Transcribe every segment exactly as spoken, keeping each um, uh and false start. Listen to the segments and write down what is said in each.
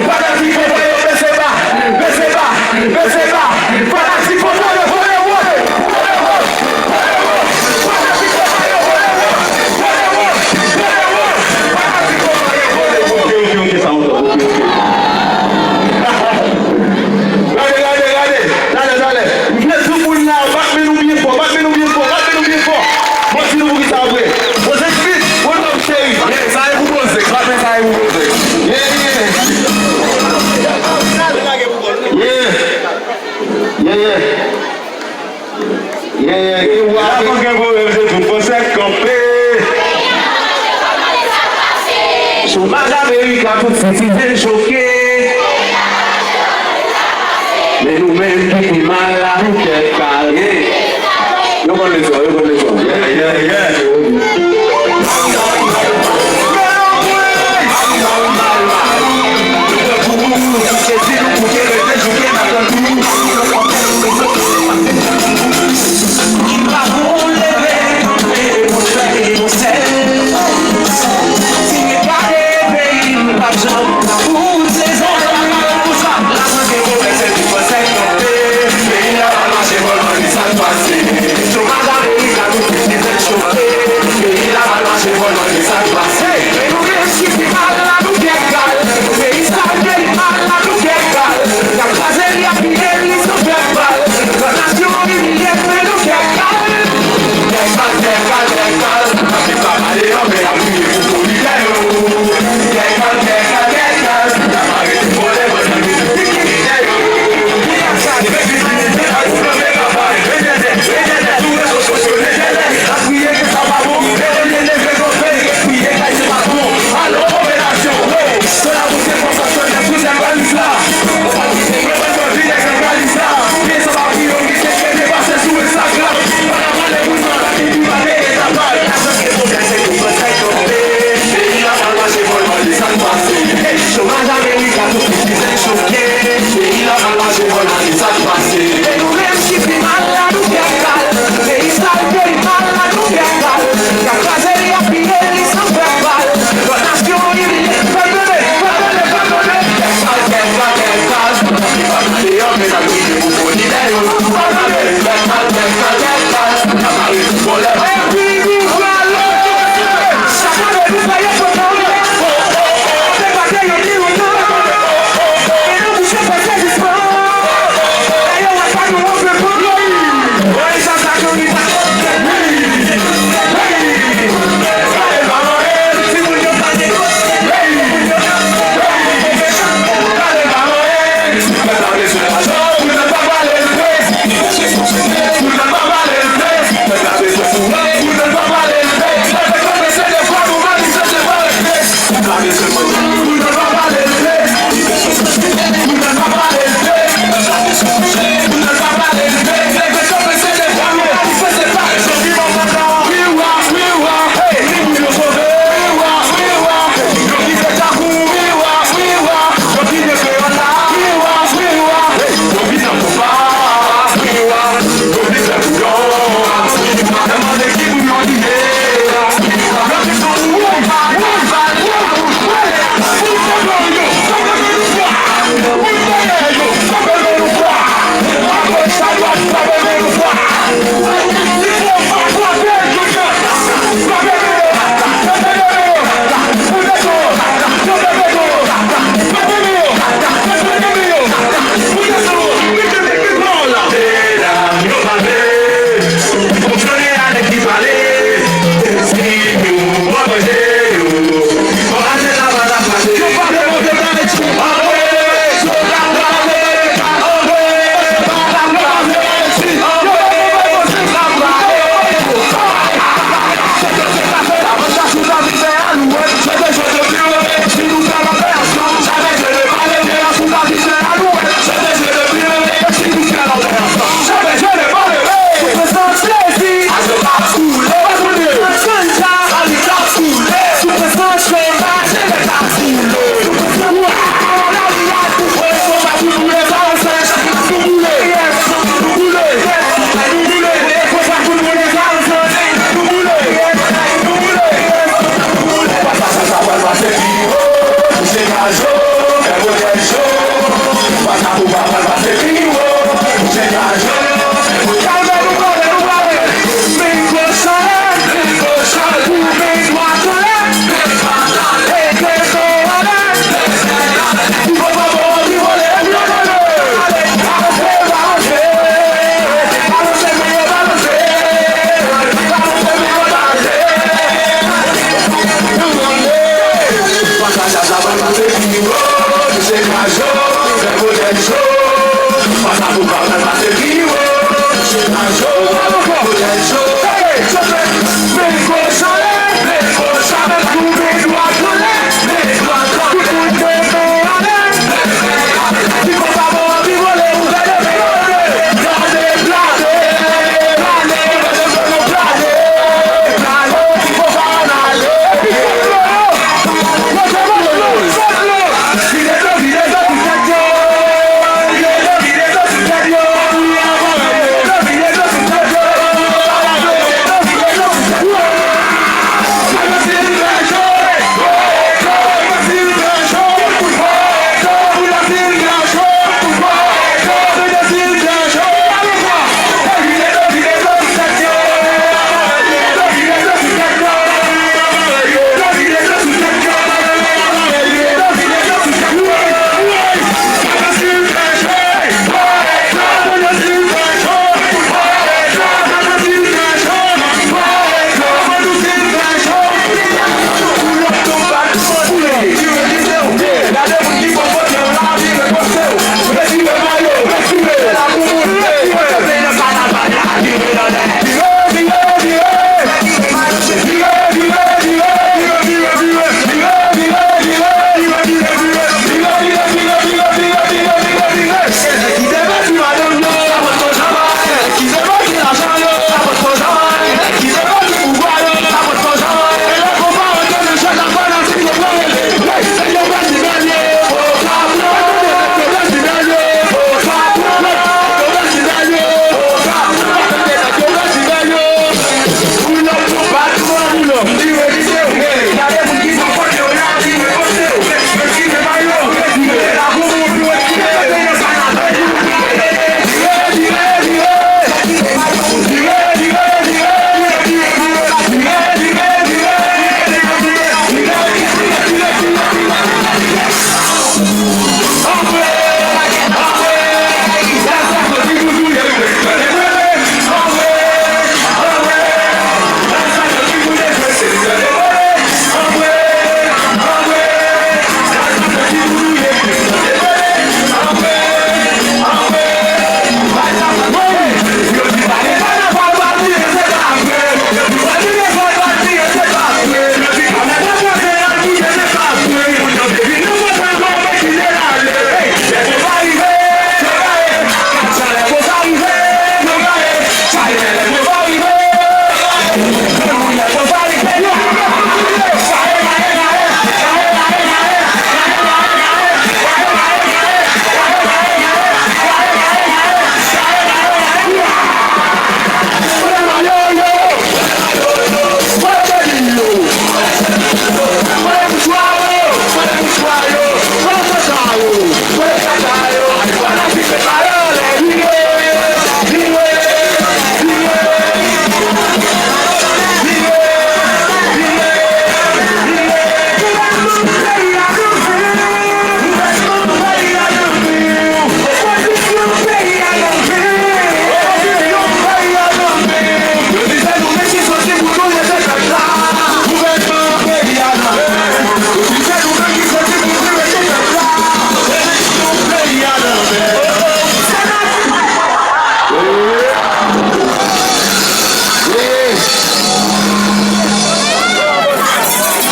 Fanatik konpa yo, bese ba, bese ba, bese ba. Fanatik konpa yo, vole wo, vole wo, vole wo. Fanatik konpa yo, vole wo, vole wo, vole wo. Fanatik konpa yo, vole wo. Ok, ok, ok, sa, ok, ok, ok. Gade, gade, gade. Talè, talè. M vle di moun la, bat men nou byen fò, bat men nou byen fò, bat men nou byen fò. Mwen di nou poukisa vre. Poze fit, welcome, cheri. Yeah, sa e pou poze. Bat men sa e pou poze. Yeah, yeah. Yeah. Yeah, yeah. Yeah, yeah. Gen wa. Lavan gen pwoblèm, se tout Fransè k kanpe. Chomaj Amerik la, tout sitizen choke. Men nou menm ki pi mal la, nou tèt kale. Yo konn leson, yo konn leson. Yeah, yeah, yeah. Chomaj Amerik la, tout sitizen choke. Peyi la mal mache, fò n gade sa k pase. E nou menm ki pi mal la, nou tèt kale. Peyi sal, peyi mal la, nou tèt kale. Y ap kraze li, y ap piye li san fè bal. Lòt nasyon imilye, fè tande, fè tande, fè tande. Tèt kale, tèt kale, tèt kale. N ap viv pa gade yo, men n ap viv pou fò n ide yo. Fè tande, tèt kale, tèt kale, tèt kale. N ap mare tout vòlè. Epi nou pral chak ane nou fè yo kontan. Depase yo di nou non.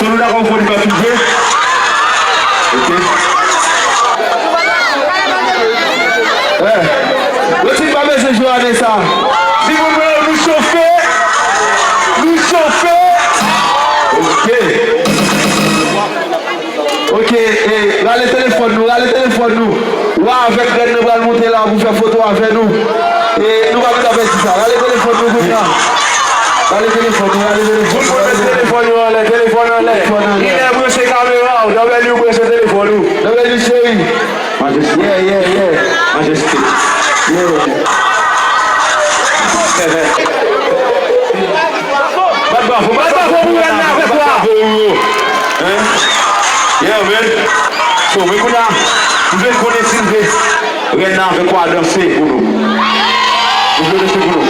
Tout nou dakò pou nou fè tout vre? Ok. Eh, retire pa mesye Johannes sa. Si nou vle nou chofe, nou chofe. Ok. Ok, e, rale telefòn nou, rale telefòn nou. Wa avèk rèn nan pral monte la pou fè foto avè nou. E nou pa bezwen pèdi sa. Rale telefòn nou kounye a. Rale telefòn nou, rale telefòn nou. Tout moun mete telefòn yo anlè, telefòn anlè. Telefòn anlè. Ilè branche kamera w, W branche telefòn ou. W cheri. Yeah, yeah, yeah. Bat bravo, bat bravo pou Rèn nan avèk wa. Hein? Yeah, man. So, men kounye a, m vle konnen si l vle Rèn nan avèk wa danse pou nou. Nou vle danse pou nou.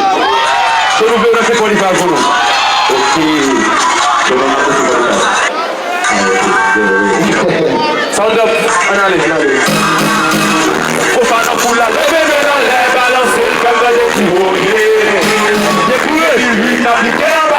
So, nou vle danse Kònivòl pou nou. Ok. So, nou ap danse Kònivòl. Sound up, ann ale, ann ale. Konsa nan foul la, leve men anlè, balanse l, fè m tande ti woye. Depi, depi, depi, depi,